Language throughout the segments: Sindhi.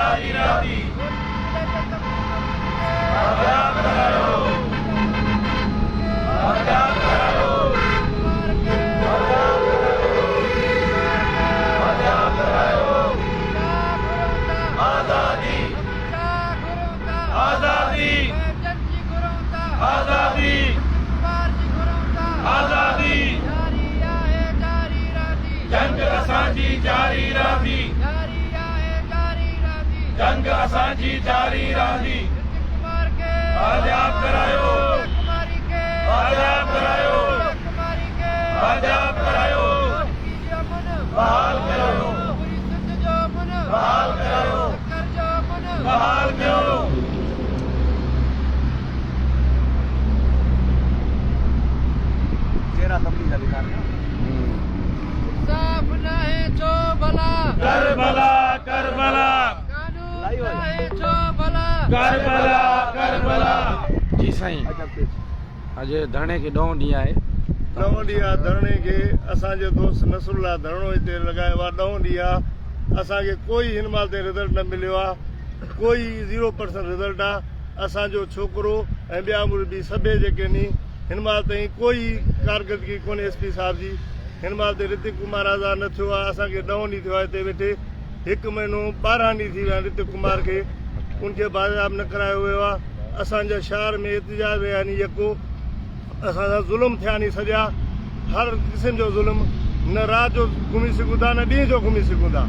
جاري رهندي. بازياب ڪرايو. بازياب ڪرايو. بازياب ڪرايو. آزادي. آزادي. آزادي. آزادي. جنگ اسان جي جاري رهندي. جنگ اسان جي جاري رهندي. بازياب ڪرايو. بازياب ڪرايو. بازياب ڪرايو. بحال ڪرايو. بحال ڪرايو. بحال ڪيو. چهرا سڀني جا ڏيکاريان. انصاف ناهي ڇو ڀلا. ڪربلا ڪربلا. قانون ناهي ڇو ڀلا. ڪربلا ڪربلا. جي سائين اڄ ڌرڻي کي ڏهون ڏينهن آهي. ڏهون ڏينهن آ ڌرڻي کي اسان جو دوست نصرالله ڌرڻو هتي لڳايو آ ڏهون ڏينهن آ اسان کي ڪوئي هن مهل تائين رزلٽ نه مليو آ ڪوئي زيرو پرسنٽ رزلٽ آ اسان جو ڇوڪرو ۽ ٻيا مربي سڀئي جيڪي ني هن مهل تائين ڪوئي ڪارڪردگي ڪونهي ايس پي صاحب جي هن مهل تائين رتڪ ڪمار آزاد نه ٿيو آ اسان کي ڏهون ڏينهن ٿيو آ هتي ويٺي هڪ مهينو 12 ڏينهن ٿي ويا آهن رتڪ ڪمار کي ان کي بازياب نه ڪرايو ويو آ اسان جا شهر ۾ احتجاج رهيا ني يڪو اسان سان ظلم ٿيا ني سڄا هر قسم جو ظلم نه رات جو گهمي سگهون ٿا نه ڏينهن جو گهمي سگهون ٿا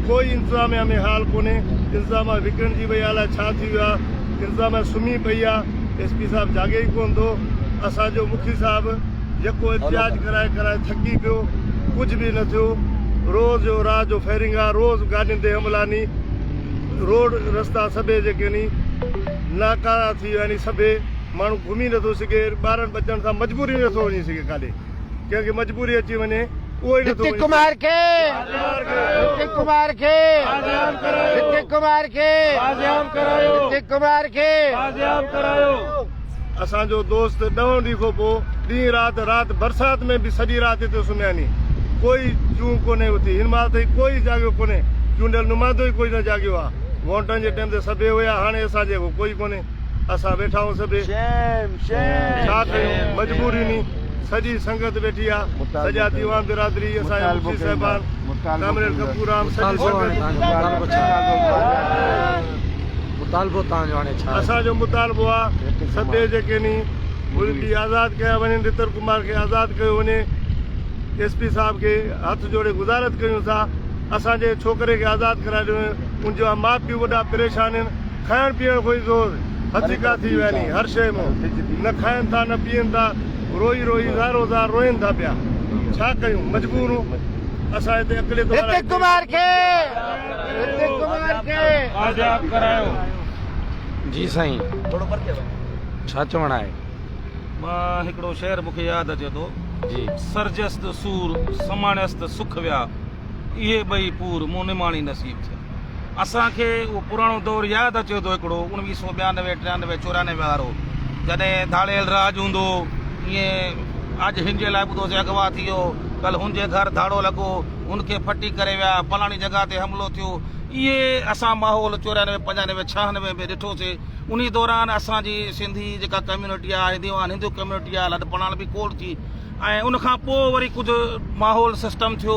ڪوئي انتظاميا ۾ حال ڪونهي انتظاميا وڪڻجي وئي آ الائي ڇا ٿي ويو آ انتظاميا سمهي پئي آ ايس پي صاحب جاڳي ئي ڪونه ٿو اسان جو مکي صاحب يڪو احتجاج ڪرائي ڪرائي ٿڪي پيو ڪجهه به نه ٿيو روز جو رات جو فائرنگ آ روز گاڏين تي حملا ني روڊ رستا سڀئي جيڪي ني ناڪارا ٿي ويا ني سڀئي ماڻهو گهمي نٿو سگهي ٻارن ٻچن سان مجبوري نٿو وڃي سگهي ڪاڏي ڪنهن کي مجبوري اچي وڃي اهو ئي نٿو رتڪ ڪمار کي رتڪ ڪمار کي رتڪ ڪمار کي رتڪ ڪمار کي. اسان جو دوست ڏهون ڏينهن کان پوء ڏينهن رات رات برسات ۾ به سڄي رات هتي سمهيا ني ڪوئي جون ڪونهي اٿي هن مهل تائين ڪوئي جاڳيو ڪونهي چونڊيل نمائندو ئي ڪوئي نه جاڳيو آ ووٽن جي ٽيم تي سڀئي هيا هاڻي اسان جي ڪوئي ڪونهي اسان ويٺا آهيون سڀئي ڇا ڪيون مجبوري ني سڄي سنگت ويٺي آ سڄا ديوان برادري اسان جا مفتي صاحبان ڪامريڊ ڪپور رام سڄي سنگت. مطالبو توهان جو هاڻي ڇا آهي؟ اسان جو مطالبو آ سڀئي جيڪي ني ملڪي آزاد ڪيا وڃن رتن ڪمار کي آزاد ڪيو وڃي ايس پي صاحب کي هٿ جوڙي گذارت ڪيون ٿا اسان جي ڇوڪري کي آزاد ڪرائي ڏيو ان جا ماء پيء وڏا پريشان آهن کائڻ پيئڻ کان ئي زور هٿيڪا ٿي ويا ني هر شيء مون نه کائن ٿا نه پيئن ٿا روئي روئي زارو زار روئن ٿا پيا ڇا ڪيون مجبور اسان هتي اقليت وارا رتڪ ڪمار کي رتڪ ڪمار کي بازياب ڪرايو. جي سائين ڇا چوڻ آهي. مان هڪڙو شعر مون کي ياد اچي ٿو. جي. سرجيس ته سور، سماڻيس ته سک ويا، اهي ٻئي پور مون نماڻي نصيب ٿيا. اسان کي اهو پراڻو دور ياد اچي ٿو هڪڙو اڻويهه سو 92، 93، 94 وارو جڏهن ڌاڙيل راڄ هوندو هو ائين اڄ هن جي لاء ٻڌوسين اغوا ٿي ويو ڪلهه هن جي گهر ڌاڙو لڳو هن کي ڦٽي ڪري ويا فلاڻي جڳهه تي حملو ٿيو اهي اسان ماحول 94، 95، 96 ۾ ڏٺوسي انهي دوران اسان جي سنڌي جيڪا ڪميونٽي آهي ديوان هندو ڪميونٽي آهي لڏپلاڻ به ڪونه ٿي ۽ ان کان پوء وري ڪجهه ماحول سسٽم ٿيو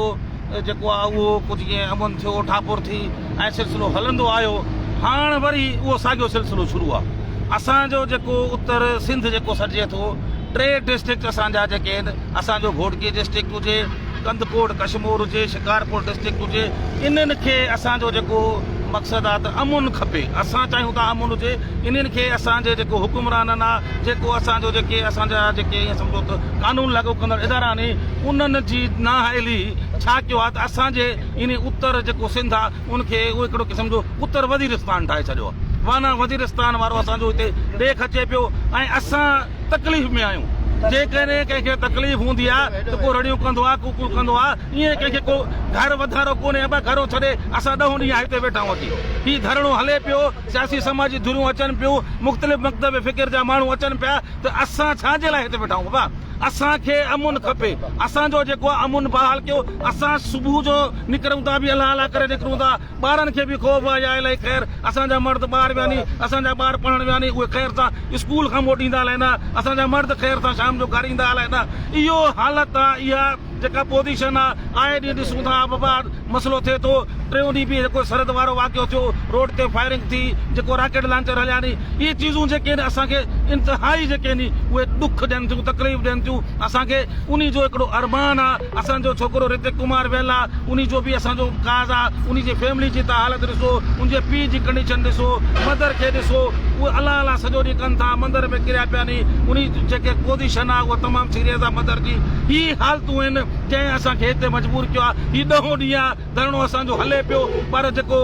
جيڪو آهي اهو ڪجهه ائين امن ٿيو ٺاپر ٿي ۽ سلسلو هلندو آيو هاڻ وري اهو ساڳيو سلسلو شروع آهي اسان جو جيڪو اتر سنڌ جيڪو سڏجي ٿو ٽي ڊسٽرڪٽ اسان جا جيڪي آهن اسان جو گهوٽڪي ڊسٽرڪٽ هجي ڪنڌڪوٽ ڪشمور هجي شڪارپور ڊسٽرڪٽ هجي انهن کي اسان جو جيڪو مقصد آهي ته امن کپي اسان چاهيون ٿا امن هجي انهن کي اسان جي جيڪو حڪمرانن آهي جيڪو اسان جو جيڪي اسان جا جيڪي ائين سمجهو ته قانون لاڳو ڪندڙ ادارا آهن انهن جي نااهلي ڇا ڪيو آهي ته اسان جي انهي اتر جيڪو سنڌ آهي ان کي اهو هڪڙو قسم جو اتر وزيرستان ٺاهي ڇڏيو آهي وانا وزيرستان وارو اسان جو هتي ڏيک اچي پيو ۽ اسان تڪليف ۾ آهيون جيڪڏهن ڪنهن کي تڪليف هوندي آهي ته ڪو رڙيون ڪندو آهي ڪو ڪو ڪندو آهي ائين ڪنهن کي ڪو گهر وڌارو ڪونهي ابا گهرو ڇڏي اسان ڏهون ڏينهن هتي ويٺا آهيون اچي هي ڌرڻو هلي پيو سياسي سماجي ڌريون اچن پيون، مختلف مڪتب فڪر جا ماڻهو اچن پيا ته اسان ڇا جي لاء هتي ويٺا آهيون بابا؟ اسان کي امن کپي اسان جو جيڪو آ امن بحال ڪيو اسان صبح جو نڪرون ٿا به الله الله ڪري نڪرون ٿا ٻارن کي به خوف آ يا الائي خير اسان جا مرد ٻاهر ويا ني اسان جا ٻار پڙهڻ ويا ني اهي خير سان اسڪول کان موٽي ايندا الائي نه اسان جا مرد خير سان شام جو گهر ايندا الائي نه اهو حالت آ اها جيڪا پوزيشن آ آئي ڏينهن ڏسون ٿا بابا مسئلو ٿئي ٿو ٽيون ڏينهن به جيڪو سرحد وارو واقعو ٿيو روڊ تي فائرنگ ٿي جيڪو راڪيٽ لانچر هليا ني اهي چيزون جيڪي آهن اسان کي انتهائي جيڪي آهن اهي ڏک ڏين ٿيون تڪليف ڏين ٿيون اسان کي انهي جو هڪڙو ارمان آ اسان جو ڇوڪرو رتڪ ڪمار ويل آ انهي جو به اسان جو ڪاز آ انهي جي فيملي جي تان حالت ڏسو ان جي پيء جي ڪنڊيشن ڏسو مدر کي ڏسو اهي الله الله سڄو ڏينهن ڪن ٿا مندر ۾ ڪريا پيا ني انهي جيڪي پوزيشن آ اها تمام سيريس آ مدر جي هي حالتون آهن جنهن اسان کي هتي مجبور ڪيو آ هي ڏهون ڏينهن آ ڌرڻو اسان جو هلي پيو پر جيڪو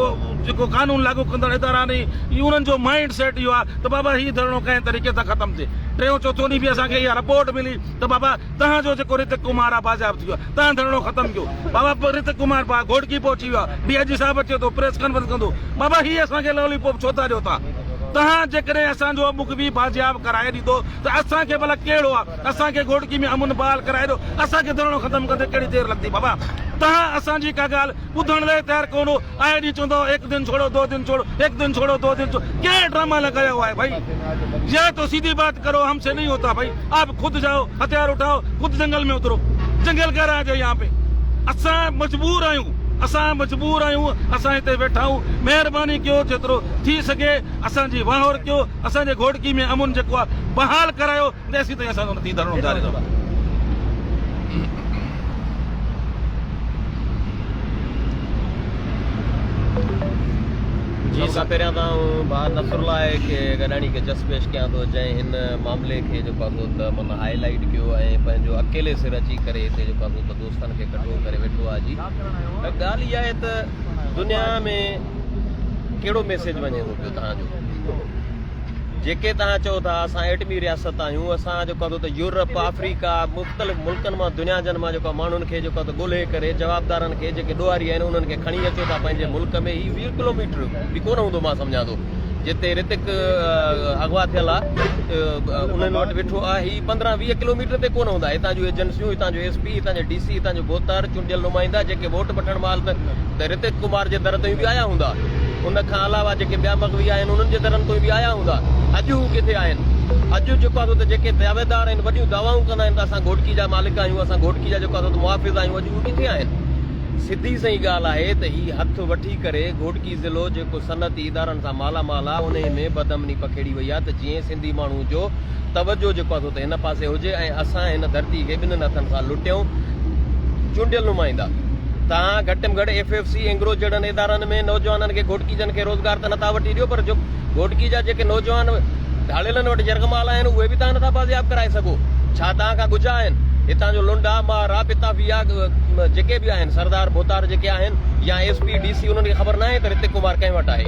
جيڪو قانون لاڳو ڪندڙ ادارا آهن انهن جو مائنڊ سيٽ اهو آ ته بابا هي ڌرڻو ڪنهن طريقي سان ختم ٿئي ٽيون چوٿون ڏينهن به اسان کي اها رپورٽ ملي ته بابا تهان جو جيڪو رتڪ ڪمار آ بازياب ٿي ويو آ تهان ڌرڻو ختم ڪيو بابا رتڪ ڪمار پاء گهوٽڪي پهچي ويو آ ڊي I جي صاحب اچي ٿو پريس ڪانفرنس ڪندو بابا هي اسان کي لولي پوپ ڇو ٿا ڏيو تهان تهان جيڪڏهن اسان جو مغوي بازياب ڪرائي ڏيندو ته اسان کي ڀلا ڪهڙو آ اسان کي گهوٽڪي ۾ امن بحال ڪرائي ڏيو اسان کي ڌرڻو ختم ڪندي ڪهڙي دير لڳندي بابا تهان اسان جي ڪا ڳالهه ٻڌڻ لاء تيار ڪونه هو آئي ڏينهن چوندو هو ايڪ دن ڇوڙو دو دن ڇوڙو ايڪ دن ڇوڙو دو دن ڇوڙو ڪهڙا ڊراما لگايا هوا هي ڀائي يا تو سيڌي بات ڪرو هم سي نهي هوتا ڀائي آپ خود جائو هٿيار اٺائو خود جنگل ۾ اترو جنگل ڪا راج هي يهان پي اسان مجبور آهيون اسان مجبور آهيون اسان هتي ويٺا آهيون مهرباني ڪيو جيترو ٿي سگهي اسان جي واهر ڪيو اسان جي گهوٽڪي ۾ امن جيڪو آهي بحال ڪرايو تيسين تائين اسان جو نٿي ڌرڻو جاري رهندو. جي سڀ کان پهريان ته آئون ڀاء نصرالله کي گڏاڻي کي جس پيش ڪيان ٿو جنهن هن معاملي کي جيڪو آهي سو ته معنيٰ هائي لائيٽ ڪيو ۽ پنهنجو اڪيلي سر اچي ڪري هتي جيڪو آهي سو ته دوستن کي ڪٺو ڪري ويٺو آهي جي ڳالهه اها آهي ته دنيا ۾ ڪهڙو ميسيج وڃي ٿو پيو تهان جو جيڪي توهان چئو ٿا اسان ايٽمي رياست آهيون اسان جيڪو آهي ته يورپ آفريڪا مختلف ملڪن مان دنيا جن مان جيڪو ماڻهن کي جيڪو آهي ڳولهي ڪري جوابدارن کي جيڪي ڏوهاري آهن انهن کي کڻي اچو ٿا پنهنجي ملڪ ۾ هي 20 ڪلوميٽر به ڪونه هوندو مان سمجهان ٿو جتي رتڪ اغوا ٿيل آهي انهن وٽ ويٺو آهي هي 15 20 ڪلوميٽر تي ڪونه هوندا هتان جون ايجنسيون هتان جو ايس پي هتان جو ڊي سي هتان جو ڀوتار چونڊيل نمائندا جيڪي ووٽ وٺڻ مهل ته رتڪ ڪمار جي در تائين به آيا هوندا ان کان علاوه جيڪي ٻيا مغوي آهن انهن جي درن تائين به آيا هوندا. اڄ هو ڪٿي آهن؟ اڄ جيڪو آهي سو ته جيڪي دعويدار آهن وڏيون دعوائون ڪندا آهن ته اسان گهوٽڪي جا مالڪ آهيون اسان گهوٽڪي جا جيڪو آهي سو ته محافظ آهيون اڄ هو ڪٿي آهن؟ سڌي سئين ڳالهه آهي ته هي هٿ وٺي ڪري گهوٽڪي ضلعو جيڪو صنعتي ادارن سان مالا مال آهي انهي ۾ بدامني پکيڙي وئي آهي ته جيئن سنڌي ماڻهو جو توجهه جيڪو آهي سو ته هن پاسي هجي ۽ اسان هن ڌرتي کي ٻنهن هٿن سان لٽيون. چونڊيل نمائندا تان گهٽ م گهٽ ايف ايف سي اينگرو جهڙن ادارن ۾ نوجوانن کي گهوٽڪي جن کي روزگار ته نٿا وٺي ڏيو پر جو گهوٽڪي جا جيڪي نوجوان ڌاڙيلن وٽ يرغمال آهن اهي به تان نٿا بازياب ڪرائي سگهو ڇا تان کان ڳجها آهن هتان جو لنڊا مارا پتافيا جيڪي به آهن سردار ڀوتار جيڪي آهن يا ايس پي ڊي سي انهن کي خبر ناهي ته رتڪ ڪمار ڪنهن وٽ آهي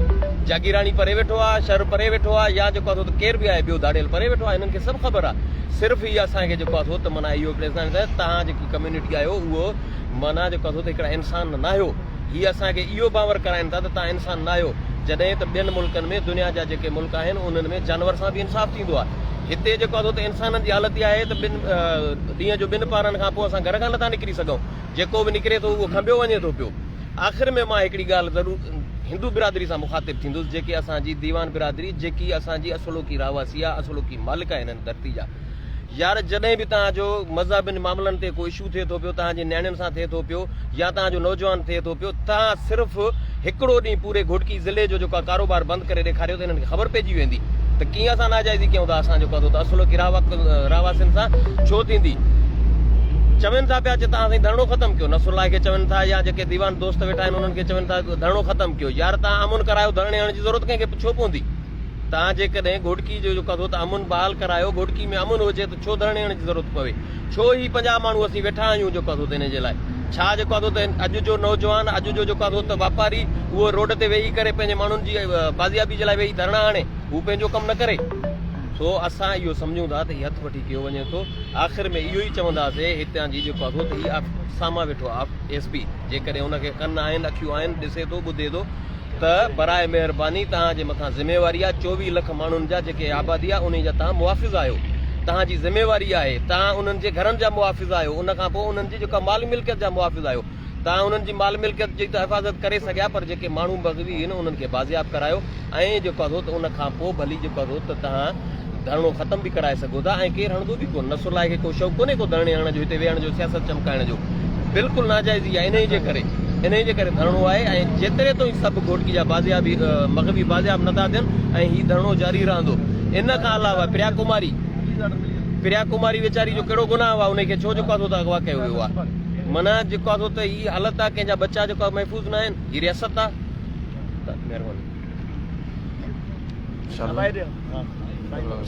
جاگيراڻي پري ويٺو آهي شر پري ويٺو آهي يا جيڪو آهي ڪير به آهي ٻيو ڌاڙيل پري ويٺو آهي هنن کي سڀ خبر آهي صرف هي اسان کي جيڪو آهي سو ته معنيٰ اهو ته تهان جيڪي ڪميونٽي آهيو اهو معنيٰ جيڪو آهي سو ته هڪڙا انسان ناهيو. هي اسان کي اهو باور ڪرائين ٿا ته توهان انسان ناهيو. جڏهن ته ٻين ملڪن ۾ دنيا جا جيڪي ملڪ آهن انهن ۾ جانور سان به انصاف ٿيندو آهي. هتي جيڪو آهي سو ته انسانن جي حالت اها آهي ته ٻن ڏينهن جو ٻن پهرن کان پوء اسان گهر کان نٿا نڪري سگهون. جيڪو به نڪري ٿو اهو کنڀيو وڃي ٿو پيو. آخر ۾ مان هڪڙي ڳالهه ضرور هندو برادري سان مخاطب ٿيندس جيڪي اسان جي ديوان برادري جيڪي اسان جي اصلوڪي رهواسي آهي اصلوڪي مالڪ آهن هن ڌرتي جا. يار جڏهن به توهان جو مذهبين معاملن تي ڪو اشو ٿئي ٿو پيو توهان جي نياڻين سان ٿئي ٿو پيو يا توهان جو نوجوان ٿئي ٿو پيو توهان صرف هڪڙو ڏينهن پوري گهوٽڪي ضلعي جو جيڪو ڪاروبار بند ڪري ڏيکاريو ته انهن کي خبر پئجي ويندي ته ڪيئن اسان ناجائزي ڪيون ٿا اسان جو ته اصلوڪي رهواسين سان ڇو ٿيندي چون ٿا پيا چې توهان سائين ڌرڻو ختم ڪيو نصرالله کي چون ٿا يا جيڪي ديوان دوست ويٺا آهن انهن کي چون ٿا ڌرڻو ختم ڪيو يار توهان امن ڪرايو ڌرڻي هڻڻ جي ضرورت ڪنهن کي ڇو پوندي توهان جيڪڏهن گهوٽڪي جو جيڪو اٿو ته امن بحال ڪرايو، گهوٽڪي ۾ امن هجي ته ڇو ڌرڻي هڻڻ جي ضرورت پوي؟ ڇو هي 50 ماڻهو اسين ويٺا آهيون جيڪو اٿو ته انهي جي لاء؟ ڇا جيڪو اٿو ته اڄ جو نوجوان اڄ جو جيڪو اٿو ته واپاري اهو روڊ تي ويهي ڪري پنهنجي ماڻهن جي بازيابي جي لاء ويهي ڌرڻا هڻي هو پنهنجو ڪم نه ڪري؟ سو اسان اهو سمجهون ٿا ته هي هٿ وٺي ڪيو وڃي ٿو. آخر ۾ اهو ئي چونداسي هتان جي جيڪو اٿو ته هي سامهان ويٺو آ ايس پي جيڪڏهن ان کي ڪن آهن اکيون آهن ڏسي ٿو ٻڌي ٿو ته براء مهرباني توهان جي مٿان ذميواري آهي 24 لک ماڻهن جا جيڪي آبادي آهي انهي جا توهان محافظ آهيو توهان جي ذميواري آهي توهان انهن جي گهرن جا محافظ آهيو ان کان پوء انهن جي جيڪا مال ملڪيت جا محافظ آهيو توهان انهن جي مال ملڪيت جي ته حفاظت ڪري سگهيا پر جيڪي ماڻهو مغوي آهن انهن کي بازياب ڪرايو ۽ جيڪو آهي ته ان کان پوء ڀلي جيڪو آهي ته توهان ڌرڻو ختم به ڪرائي سگهو ٿا ۽ ڪير هڻندو به ڪونه نصرالله کي ڪو شوق ڪونهي ڪو ڌرڻي هڻڻ جو هتي ويهڻ جو سياست چمڪائڻ جو بلڪل ناجائزي آهي انهي جي ڪري انهي جي ڪري ڌرڻو آهي ۽ جيتري تائين سڀ گهوٽڪي جا بازياب مغوي بازياب نٿا ٿين ۽ هي ڌرڻو جاري رهندو ان کان علاوه پريا ڪماري پريا ڪماري ويچاري جو ڪهڙو گناهه آهي انهي کي ڇو جيڪو آهي ته اغوا ڪيو ويو آهي معنيٰ جيڪو آهي ته هي حالت آهي ڪنهن جا ٻچا جيڪو آهي محفوظ نه آهن هي رياست آهي ته مهرباني.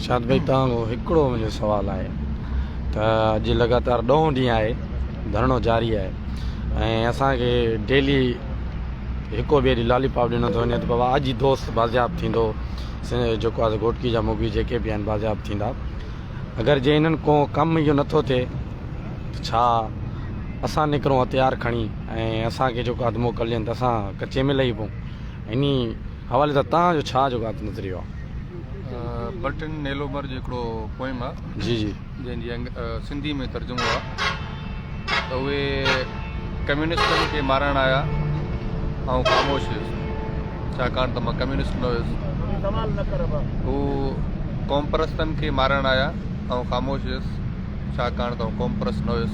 شاد ڀائي توهان کان هڪڙو منهنجو سوال آهي ته اڄ لڳاتار ڏهون ڏينهن آهي ڌرڻو جاري آهي ۽ اسان کي ڊيلي هڪو ٻئي ڏينهن لالي پاپ ڏنو ٿو وڃي ته بابا اڄ ئي دوست بازياب ٿيندو جيڪو آهي گهوٽڪي جا مغوي جيڪي به آهن بازياب ٿيندا اگر جي انهن کو ڪم اهو نٿو ٿئي ته ڇا اسان نڪرون هٿيار کڻي ۽ اسان کي جيڪو آهي موڪل ڏين ته اسان ڪچي ۾ لهي پئون انهي حوالي سان توهان جو ڇا جيڪو آهي نظريو آهي. برٽن نيلومر جو هڪڙو پوئم آهي جي جي جنهن جي سنڌي ۾ ترجمو آهي ته اهي ڪميونسٽن کي مارڻ آيا آئون خاموش هيس ڇاڪاڻ ته مان ڪميونسٽ نه هيس هو قومپرستن کي مارڻ آيا آئون خاموش هيس ڇاڪاڻ ته آئون قومپرست نه هيس.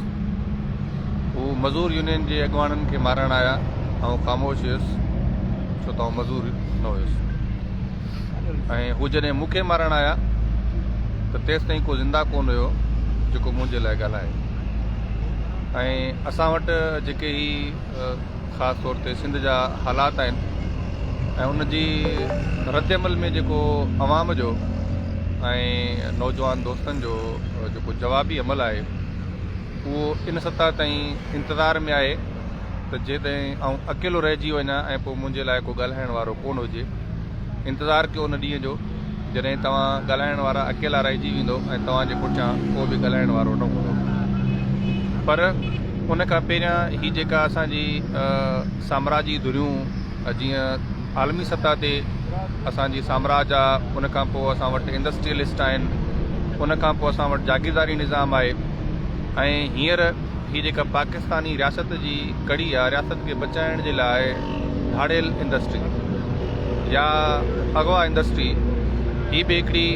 هو مزور يونين جي اڳواڻن کي مارڻ آيا، آئون خاموش هيس، ڇو ته آئون مزور نه هيس. ۽ هو جڏهن مون کي مارڻ آيا ته تيستائين ڪو زنده ڪونه هيو جيڪو منهنجي لاء ڳالهائي. ۽ اسان وٽ جيڪي هي خاص طور تي سنڌ جا حالات آهن ۽ ان جي رد عمل ۾ جيڪو عوام جو ۽ نوجوان دوستن جو جيڪو جوابي عمل آهي اهو ان سطح تائين انتظار ۾ آهي ته جيڪڏهن آئون اڪيلو رهجي وڃان ۽ پوء منهنجي لاء ڪو ڳالهائڻ وارو ڪونه هجي. انتظار ڪيو ان ڏينهن جو جڏهن توهان ڳالهائڻ وارا اڪيلا رهجي ويندو ۽ توهان جي پٺيان ڪو به ڳالهائڻ وارو نه هوندو. پر ان کان پهريان هي جيڪا اسان جي سامراجي ڌريون جيئن عالمي سطح تي اسان جي سامراج آ ان کان پوء اسان وٽ انڊسٽريلسٽ آهن ان کان پوء اسان وٽ جاگيرداري نظام آهي ۽ هينئر هي جيڪا پاڪستاني رياست جي ڪڙي آ رياست کي بچائڻ جي لاء ڌاڙيل انڊسٽري يا اغوا انڊسٽري هي به هڪڙي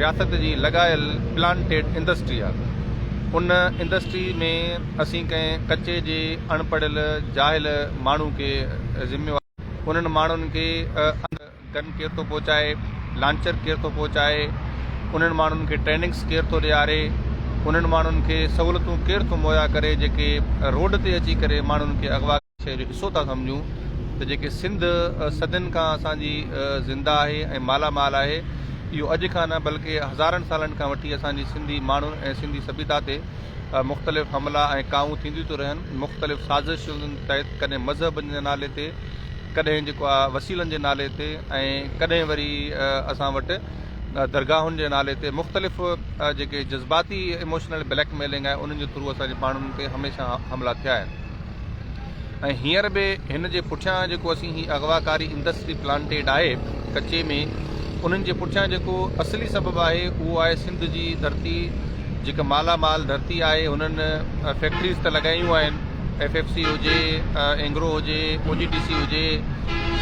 رياست جي لڳايل پلانٽيڊ انڊسٽري آ ان انڊسٽري ۾ اسين ڪنهن ڪچي جي اڻ پڙهيل جاهل ماڻهو کي ذميوار انهن ماڻهن کي گن ڪير ٿو پهچائي، لانچر ڪير ٿو پهچائي، انهن ماڻهن کي ٽريننگس ڪير ٿو ڏياري، انهن ماڻهن کي سهولتون ڪير ٿو مهيا ڪري جيڪي روڊ تي اچي ڪري ماڻهن کي اغوا شيء جو حصو ٿا سمجهون ته جيڪي سنڌ صدين کان اسان جي زنده آهي ۽ مالا مال آهي اهو اڄ کان نه بلڪه هزارن سالن کان وٺي اسان جي سنڌي ماڻهن ۽ سنڌي سڀيتا تي مختلف حملا ۽ ڪاهون ٿينديون ٿيون رهن مختلف سازشن تحت ڪڏهن مذهب جي نالي تي ڪڏهن جيڪو آ وسيلن جي نالي تي ۽ ڪڏهن وري اسان وٽ درگاهن جي نالي تي مختلف جيڪي جذباتي ايموشنل بليڪ ميلنگ آهي انهن جي ٿرو اسان جي ماڻهن تي هميشه حملا ٿيا آهن ۽ هينئر به هن جي پٺيان جيڪو اسين هي اغواڪاري انڊسٽري پلانٽيڊ آهي ڪچي ۾ انهن جي پٺيان جيڪو اصلي سبب آهي اهو آهي سنڌ جي ڌرتي جيڪا مالا مال ڌرتي آهي هنن فيڪٽريز ته لڳايون آهن ايف ايف سي هجي، اينگرو هجي، او جي ڊي سي هجي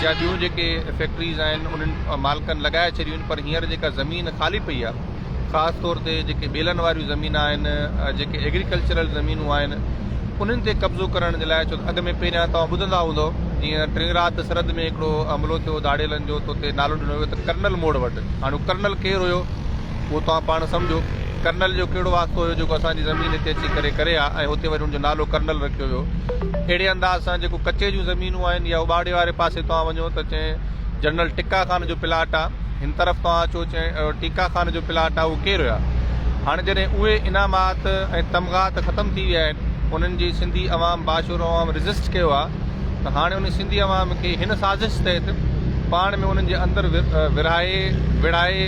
يا ٻيون جيڪي فيڪٽريز آهن انهن مالڪن لڳائي ڇڏيون آهن پر هينئر جيڪا زمين خالي پئي آهي خاص طور تي جيڪي ٻيلن واريون زمين آهن جيڪي ايگريڪلچرل زمينون آهن انهن تي قبضو ڪرڻ جي لاء ڇو ته اڳ ۾ پهريان توهان ٻڌندا هوندو جيئن ٽين رات سرحد ۾ هڪڙو حملو ٿيو ڌاڙيلن جو ته اتي نالو ڏنو ويو ته ڪرنل موڙ وٽ هاڻي ڪرنل ڪير هيو اهو توهان پاڻ سمجهو. ڪرنل جو ڪهڙو واسطو هيو جيڪو اسان جي زمين هتي اچي ڪري ڪري ها ۽ هتي وري ان جو نالو ڪرنل رکيو ويو. اهڙي انداز سان جيڪو ڪچي جون زمينون آهن يا اٻاڙي واري پاسي توهان وڃو ته چئين جنرل ٽڪا خان جو پلاٽ آ هن طرف توهان اچو چئين ٽيڪا خان جو پلاٽ آ اهو ڪير هيا؟ هاڻي جڏهن اهي انعامات ۽ تمغات ختم ٿي ويا آهن انهن جي سنڌي عوام باشعور عوام ريزسٽ ڪيو آ ته هاڻي ان سنڌي عوام کي هن سازش تحت پاڻ ۾ انهن جي اندر ورهائي، وڙهائي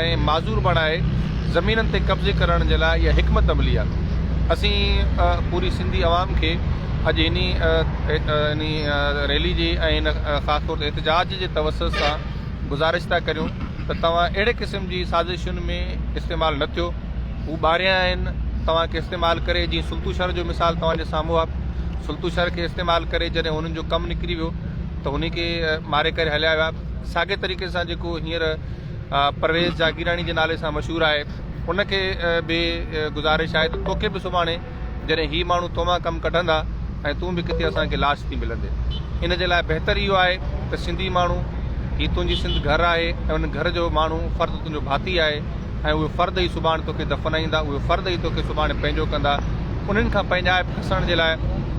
۽ معذور بڻائي زمينن تي قبضي ڪرڻ جي لاء اها حڪمت عملي آهي. اسين پوري سنڌي عوام کي اڄ انهي انهي ريلي جي ۽ هن خاص طور تي احتجاج جي توسط سان گذارش ٿا ڪريون ته توهان اهڙي قسم جي سازشن ۾ استعمال نه ٿيو. هو ٻاهريان آهن توهان کي استعمال ڪري جيئن سلطو شھر جو مثال توهان جي سامهون آهي سلطو شھر کي استعمال ڪري جڏهن هنن جو ڪم نڪري ويو ته هن کي ماري ڪري هليا ويا ساڳي طريقي سان جيڪو هينئر پرويز جاگيراڻي جي نالي سان مشهور آهي ان کي به گذارش آهي ته توکي به سڀاڻي جڏهن هي ماڻهو تو مان ڪم ڪڍندا ۽ تون به ڪٿي اسان کي لاش ٿي ملندي. ان جي لاء بهتر اهو آهي ته سنڌي ماڻهو، هي تنهنجي سنڌ گهر آهي ۽ ان گهر جو ماڻهو فرد تنهنجو ڀاتي آهي ۽ اهي فرد ئي سڀاڻي توکي دفنائيندا، اهي فرد ئي توکي سڀاڻي پنهنجو ڪندا. انهن کان پنهنجائپ کسڻ جي لاء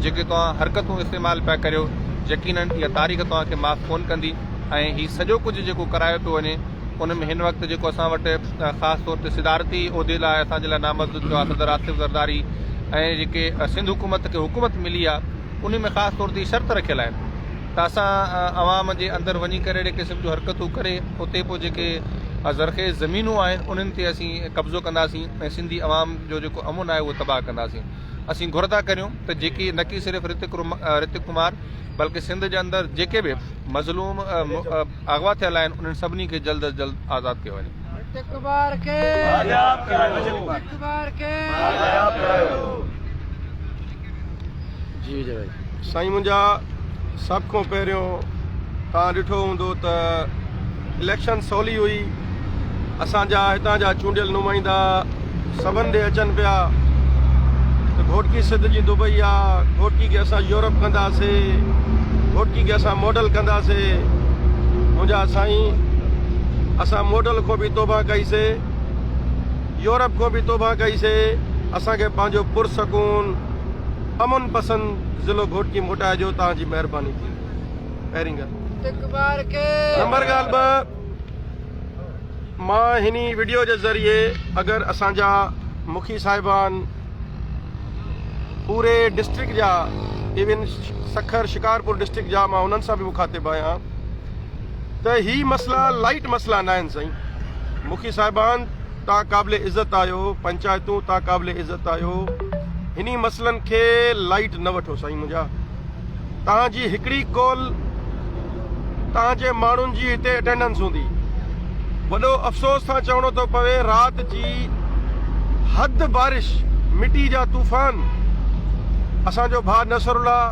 جيڪي توهان حرڪتون استعمال پيا ڪريو، يقينن اها تاريخ توهان کي معاف ڪونه ڪندي ۽ هي سڄو ڪجهه جيڪو ڪرايو پيو وڃي، ان ۾ هن وقت جيڪو اسان وٽ خاص طور تي صدارتي عهدي لاء اسان جي لاء نامزد ٿيو آهي صدر آصف زرداري ۽ جيڪي سنڌ حڪومت کي حڪومت ملي آهي ان ۾ خاص طور تي شرط رکيل آهن ته اسان عوام جي اندر وڃي ڪري اهڙي قسم جون حرڪتون ڪري اتي پوء جيڪي زرخيز زمينون آهن انهن تي اسين قبضو ڪنداسين ۽ سنڌي عوام جو جيڪو امن آهي اهو تباهه ڪنداسين اسين گهر ٿا ڪريون ته جيڪي نه ڪي صرف رتڪ رتڪ ڪمار بلڪه سنڌ جي اندر جيڪي به مظلوم اغوا ٿيل آهن انهن سڀني کي جلد از جلد آزاد ڪيو وڃي. ڪمار کي بازياب ڪرايو ڪمار کي بازياب ڪرايو. جي وجي ڀائي. سائين منهنجا سڀ کان پهريون توهان ڏٺو هوندو ته اليڪشن سولي هئي اسان جا هتان جا چونڊيل نمائندا سڀن ڏي اچن پيا ته گهوٽڪي سنڌ جي دبئي آ گهوٽڪي کي اسان يورپ ڪنداسي گهوٽڪي کي اسان ماڊل ڪنداسي منهنجا سائين اسان ماڊل کان به توبه ڪئي سي يورپ کان به توبه ڪئي سي اسان کي پنهنجو پرسڪون امن پسند ضلعو گهوٽڪي موٽائجو توهان جي مهرباني ٿيندي پهرين ڳالهه نمبر ڳالهه ٻه مان هني وڊيو جي ذريعي اگر اسان جا مکي صاحبان پوري ڊسٽرڪٽ جا ايون سکر شڪارپور ڊسٽرڪٽ جا مان انهن سان به مخاطب آهيان ته هي مسئلا لائٽ مسئلا نه آهن سائين مکي صاحبان تان قابل عزت آهيو پنچائتون تان قابل عزت آهيو هني مسئلن کي لائٽ نه وٺو سائين منهنجا توهان جي هڪڙي ڪال توهان جي ماڻهن جي هتي اٽينڊنس هوندي. وڏو افسوس سان چوڻو ٿو پوي رات جي حد بارش مٽي جا طوفان اسان جو ڀاء نصر الله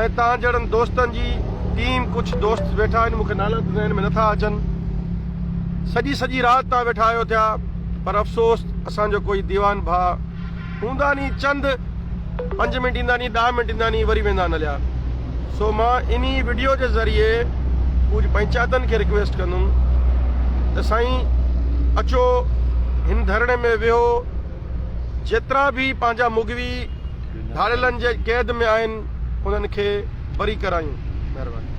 ۽ توهان جهڙن دوستن جي ٽيم ڪجهه دوست ويٺا آهن مونکي نالا ته ذهن ۾ نٿا اچن سڄي سڄي رات توهان ويٺا آهيو ٿيا پر افسوس اسان جو ڪوئي ديوان ڀاء هوندا ني چند پنج منٽ ايندا ني ڏاهه منٽ ايندا ني وري ويندا هليا سو مان انهي وڊيو جي ذريعي ڪجهه پنچائتن کي رڪويسٽ ڪندم ته سائين اچو هن ڌرڻي ۾ ويهو جيترا به پنهنجا مغوي ڌاڙيلن جي قيد ۾ آهن انهن کي بري ڪرايون مهرباني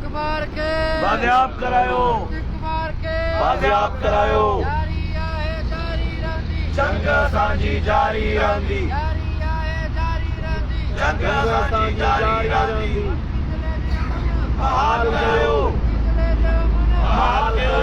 ڪمار کي بازياب ڪرايو ڪمار کي بازياب ڪرايو جاري آهي جاري رهندي جنگ اسان جي جاري رهندي جاري آهي جاري رهندي جنگ اسان جي جاري رهندي بحال ڪيو بحال ڪيو.